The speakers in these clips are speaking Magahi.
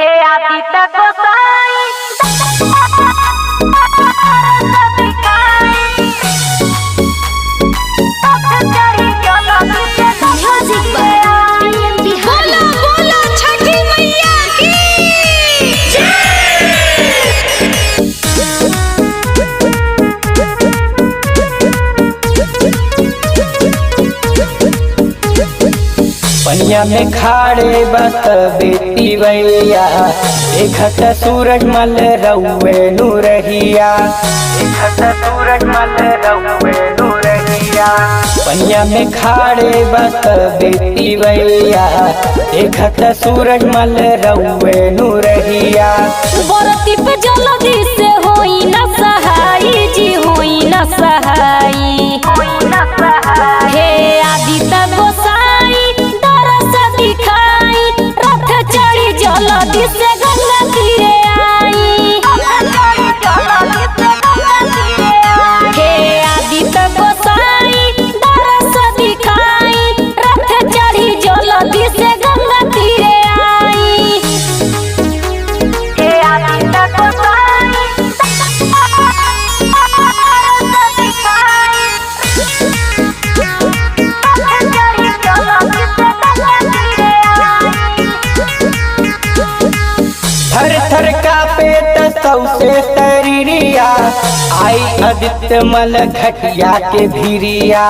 हे आदित्य गोसाई बोला बोला छठी मैया की। पनिया में खाड़े बस बेटी भैया, देखत सूरज मल रउए नूरहिया। देखत सूरज मल रउए नूरहिया। पनिया में खाड़े बस बेटी भैया, देखत सूरज मल रउए नूरहिया। बरती पे जल्दी से होई ना सहाई जी, होई ना सहाई। हे आदित्य गोसाई दरस दिखाई, रथ चढ़ी जल्दी से गंगा तीरे आई। हे आदित्य गोसाई दरस दिखाई, रथ चढ़ी जल्दी से गंगा तीरे आई। हे आदित्य गोसाई दरस दिखाई, रथ चढ़ी जल्दी से गंगा तीरे आई। थर थर कापे तसौ से शरीरिया, आई आदित्य मल घटिया के भीरिया।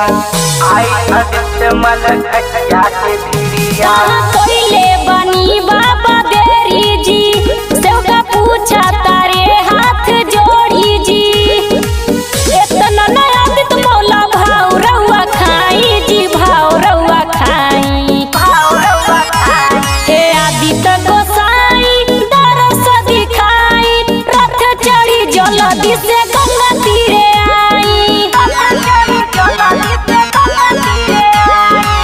आई आदित्य मल घटिया के भीरिया। कोइले बनी बाबा देरी जी, सेवका पूछा तारे हाथ जोड़ी जी। एतना न आदित मौला भाव रउआ खाई जी, भाव रउआ खाई। हे आदित्य गोसाई दरस दिखाई, रथ चढ़ी जल्दी से गंगा तीरे आई।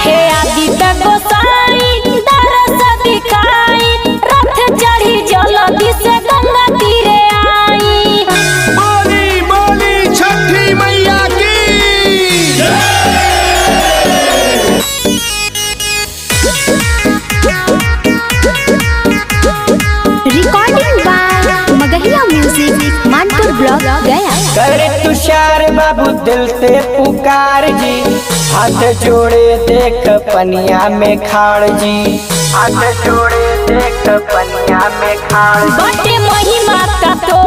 हे आदित्य गोसाई दरस दिखाई, रथ चढ़ी जल्दी से गंगा तीरे आई। बोली बोली छठी मैया की। Recording by Magahiya music, Manpur block, Gaya. करे तुषार बाबू दिल से पुकार जी, हाथ जोड़े देख पनिया में खाड़ जी। हाथ जोड़े देख पनिया में खाड़ जी। बटे महिमा का तो